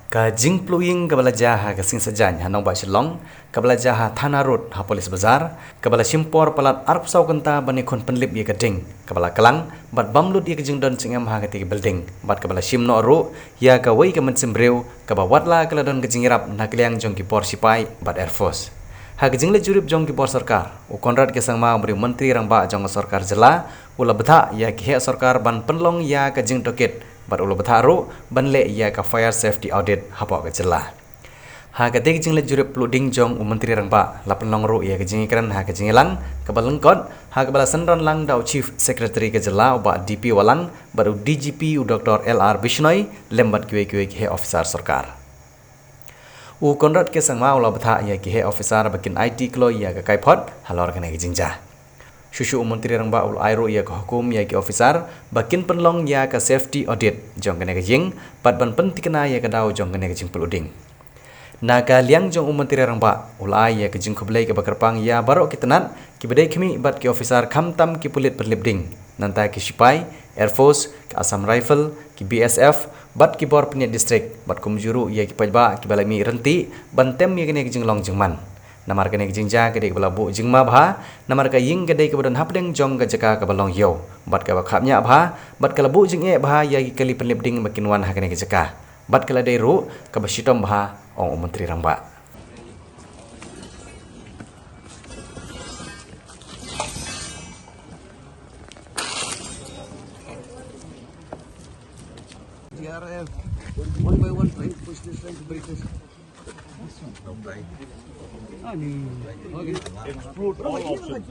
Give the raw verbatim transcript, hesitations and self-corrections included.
Ka jingpluh ïing kaba la jia ha ka Sing Sajain ha nongbah Shillong, kaba la jia ha Thana Road ha Police Bazar, kaba la shim por palat arphew saw kynta ban ïakhun pynlip ïa ka ding kaba la klang bad bam lut ïa ka jingdon jingem ha katei ka building bad kaba la shim noh ruh ïa kawei ka mynsiem briew kaba watla ka la don ka jingïarap na ka liang jong ki bor shipai bad Air Force. Ha ka jingleit jurip jong ki bor sorkar, u Conrad K Sangma, uba dei u Myntri Rangbah jong ka sorkar jylla, u la bthah ïa ki heh sorkar ban pynlong ïa ka jingtohkit bad u la bthah ruh ban leh ïa ka fire safety audit hapoh ka jylla. Ha katei ka jingleit jurip pluh ding jong u Myntri Rangbah, la pynlong ruh ïa ka jingïakren ha ka jingïalang kaba lyngkot, ha kaba la synran lang da u Chief Secretary ka jylla, u Bah D P Wahlang, bad u D G P, u Doctor L R Bishnoi, lem bad kiwei kiwei ki heh officer sorkar. U Conrad K Sangma u la bthah ïa ki heh officer ba kin aiti kloi ïa ka kaiphod halor kane ka jingjia. Shuh shuh u Myntri Rangbah u la ai ruh ïa ka hukum ïa ki officer ba kin pynlong ïa ka safety audit jong kane ka ïing bad ban pynthikna ïa ka daw jong kane ka jingpluh ding. Na ka liang jong u Myntri Rangbah, u la ai ïa ka jingkhublei kaba kyrpang ïa baroh ki tnat, kiba dei khmih bad ki officer khamtam ki pulit pynlip ding, nangta ki shipai, Air Force, ka Assam Rifle, ki B S F, bad ki bor pynïaid district, bad kumjuh ruh ïa ki paidbah kiba la mih ryntih ban tem ïa kane ka jinglong jingman. Namar kane ka jingjia ka dei kaba la buh jingma bha, namar ka ïing ka dei kaba don hapdeng jong ka jaka kaba long ïew bad kaba khapngiah bha, bad ka la buh jingeh bha ïa ki kali pynlip ding ba kin wan ha kane ka jaka. Bad ka la dei ruh kaba shitom bha, ong u Myntri Rangbah. D R F, one by one, trying to push this, trying to break this. Explore all options.